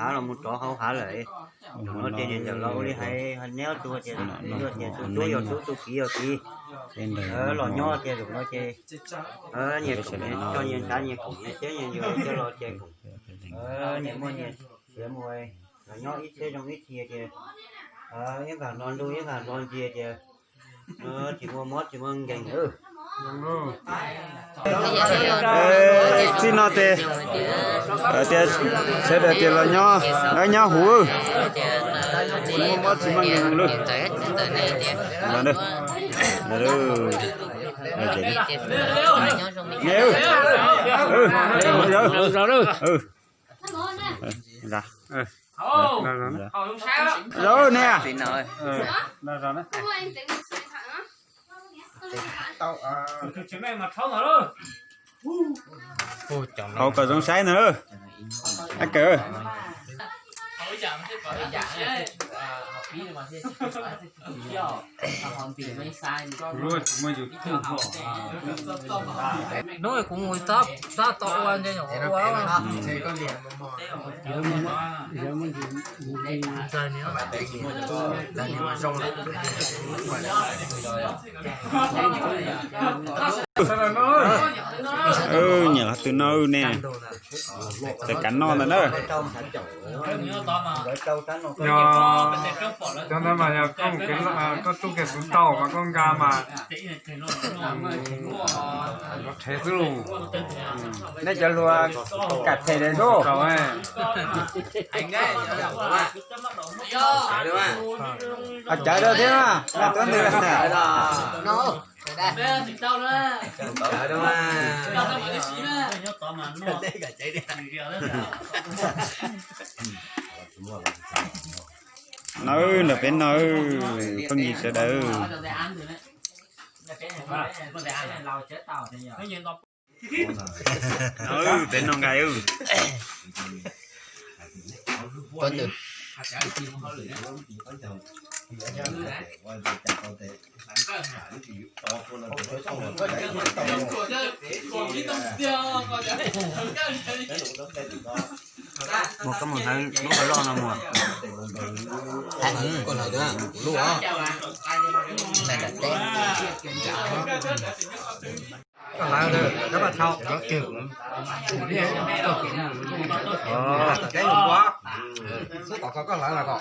hav los mus rov hauv hav lawm. Zaum no ces niam ntxawm los ua li hais neb ob tug tias, tus tub yog tub, tus kiv yog kiv. Los nyob tias zaum no ces nyias koom nyias tso, nyias ntav nyias koom, nyias teb nyias yuav coj los ces koom, nyias muaj nyias siav mus, los nyob ib teb zoo ib txhia ces ib nkag hlo ntuj ib nkag hlo ntsia ces tsis muaj mob tsis muaj nkeeg. Txij no ces tias sawv daws tias los nyob, nyob huv, tsis muaj mob tsis muaj nkeeg lawm. Zaum ne. Hau kom zoo saib ntag. Ab kawm. Hnub kuv mus tab tom ua ntse nyuam qhuav ua. Nyiam qhov twg no ne? Txawm kav noj ntag na. Yog, cov ntawd mas yog koj mus kev, koj tsuj kev xwv tau mas koj nqa mas qhev xwb lus. Nej cov hluas kam them li lauj. Cawv rau thiab mas, tuab ntwg. Nawb, nram peb no, phooj ywg sawv daws. Peb no nqaij. Muaj koj mus hnav lub qhov loj no muag. Koj hlawv, koj mam thau. Tom kev mus ua, xub tom ko koj hlawv los kom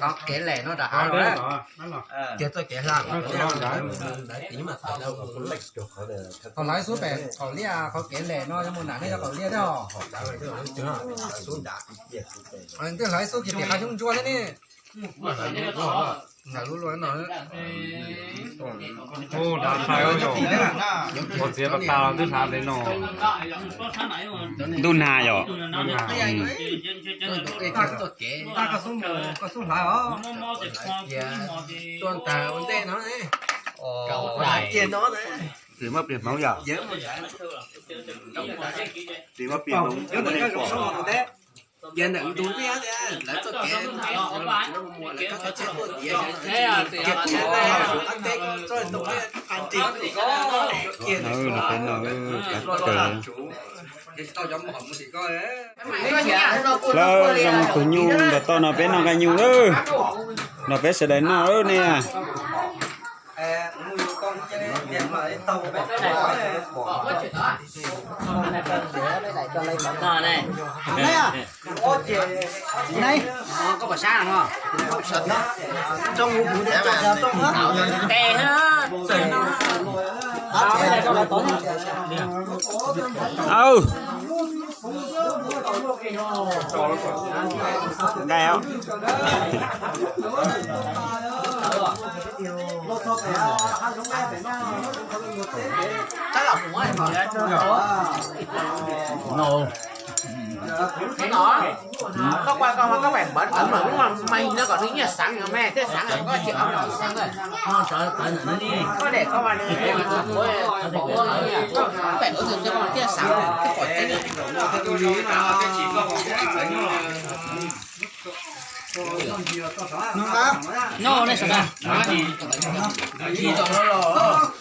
tom ko kev lem no rov hav los, kiag txoj kev hla. Ho hlawv xub pem qaum liaj, qhov kev lem no yog mus nram nej cov qaum liaj thiab os. Twb hlawv xub kiag tim qab xyoob ntsuab thiab ne. Ua txiav pas tas los twb hlawv li no. Ntuj nag yom. Koj xub hlawv os. Tuaj ntag ua ntej no. Tsis muaj pliag hmoov yom. Tsis muaj pliag hmoov. Ces ntawm tus ntej lawv txoj kev, lawv txoj kev tuaj tiav, ces tus ntej qab teb, no, no, kav kawg. Hlawv zoo tus nyuj nram toj no, peb noj nqaij nyuj lawm. Nrog peb sawv daws noj lawm ne. Aw, nqaij os. Koj ua koj mas koj pem npawv tawv mas lub mas mas no kom nws nyiaj xav mas thiaj xav, koj tsis ua los xav. Koj de koj mas nws pem ua txwv koj mas thiaj xav, koj pom tseeb. No, nej sawv daws.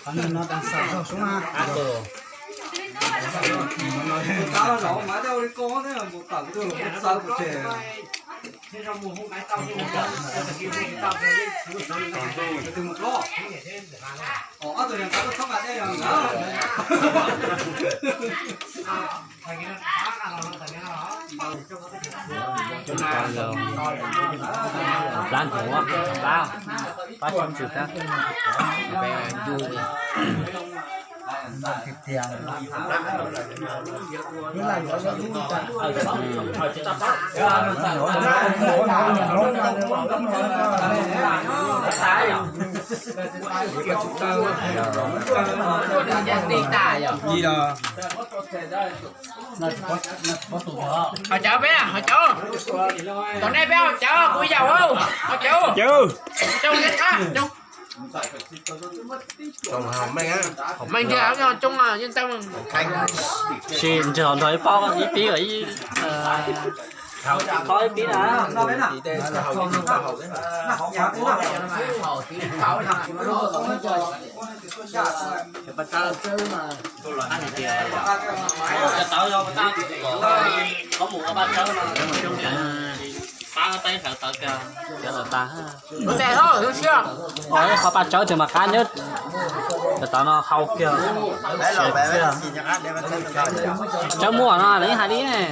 Qhov no no tas xav zog sub mas. Plab ntxuav, plab, plab tsis tsw thiab. Hos cawv peb, hos cawv, tom nej peb hos cawv, kuv yaum, hos cawv, cawv, cawv, coob tiag, coob tiag, sis nrog nrog ib pob ib pib ib, pob ib pib na. Cov tawv yog pab tsawb no, pab peb sawv tawv kiag, cov tawv tas. Qhov pab tsawb tiag mas qab nyob, cov tawv no hau kiag. Tsawb muaj no lawv yeej hais li ne.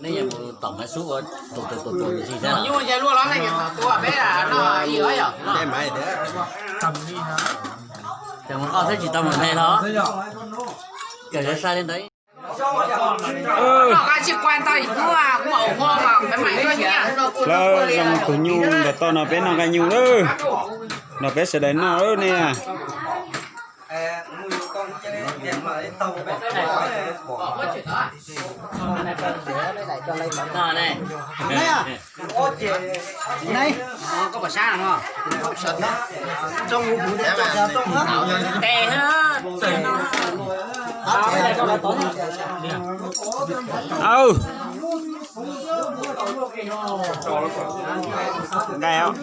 Nej yuav mus tom maiv xub ua tus tus tus tus ntsis thiab. Nyuj ces luaj los nej tua peb no ib yam. Ces mus qoj xwb tsis tau mus hle los. Ces lawv sai li ntawd. Lawv zoo tus nyuj ntawm toj no peb noj nqaij nyuj lawm. Nrog peb sawv daws noj lawm nej. Aw, nqaij os.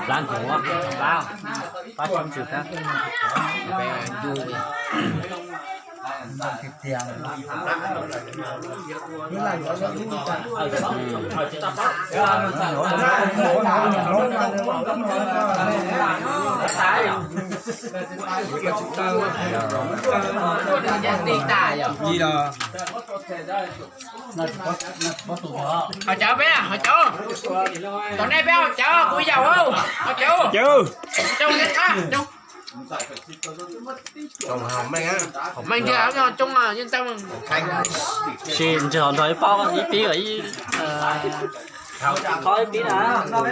Plab ntxuav, plab, plab tsis tsw thiab. Hos cawv peb, hos cawv, tom nej peb hos cawv, kuv yaum, hos cawv, cawv, cawv, meej tiag, coob, yeej tau. Sis nrog nrog ib pob ib pib ib, pob ib pib na. Cov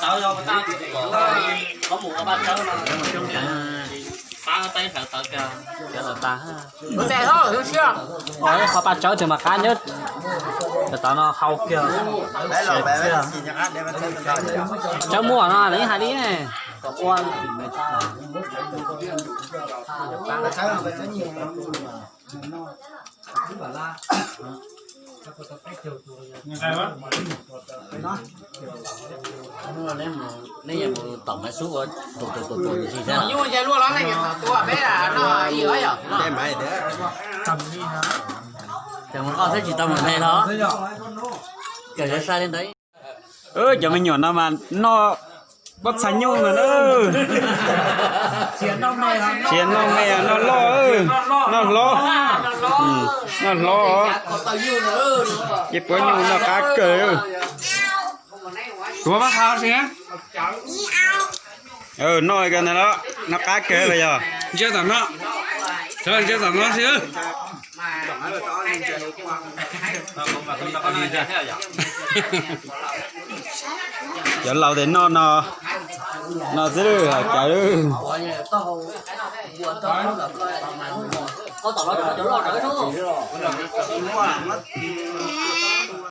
tawv yog pab tsawb no, pab peb sawv tawv kiag, cov tawv tas. Qhov pab tsawb tiag mas qab nyob, cov tawv no hau kiag. Tsawb muaj no lawv yeej hais li ne. Nej yuav mus tom maiv xub ua tus tus tus tus ntsis thiab. Nyuj nce luaj los nej yuav tom tua peb no ib yom. Ces mus qoj thiab tsis tau mus nte los. Ces yuav sai li ntawd. Cov me nyuam no mas noj pob txha nyuj no na. Tsis yog noj me, noj loj, noj hlob, noj hlob. Ces pob nyuj noj qab kawg. Noj kawg na los, noj qab kawg los yog. Ntsia tom no, ntsia tom no xwb. Cov laus tias noj no, no xwb lawm cov lawm.